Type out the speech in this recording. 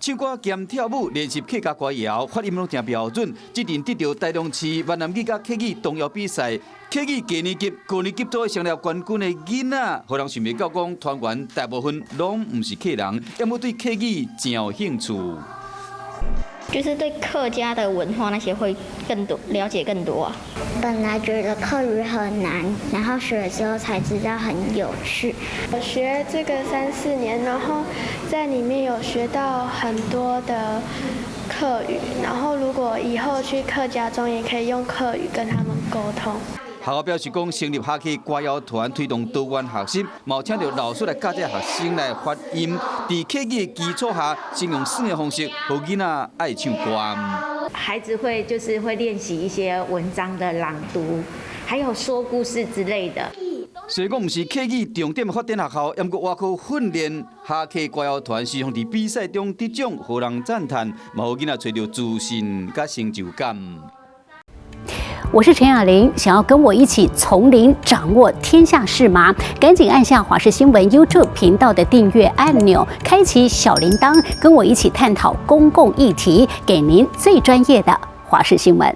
唱歌兼跳舞，練習客家歌謠，發音攏誠標準。這陣得著台中市閩南語佮客語童謠比賽，客語低年級、高年級組成了冠軍的囡仔，予人想袂到講團員大部分攏毋是客人，猶閣對客語誠有興趣。就是對客家的文化那些會更多了解更多啊。本來覺得客語很難，然後學了之後才知道很有趣。我學這個三四年，然後在裡面有學到很多的客語，然後如果以後去客家莊，也可以用客語跟他們溝通。學校表示講，成立客家歌謠團，推動多元學習，嘛有請著老師來教這學生來發音。佇客語的基礎下，先用耍的方式，予囡仔愛唱歌。孩子會就是會練習一些文章的朗讀，還有說故事之類的。雖然講毋是客語重點發展學校，毋過外科訓練客家歌謠團，時常佇比賽中得獎，予人讚嘆，嘛予囡仔揣著自信佮成就感。我是陳雅玲，想要跟我一起從零掌握天下事嗎？趕緊按下華視新聞 YouTube 頻道的訂閱按鈕，開啟小鈴鐺，跟我一起探討公共議題，給您最專業的華視新聞。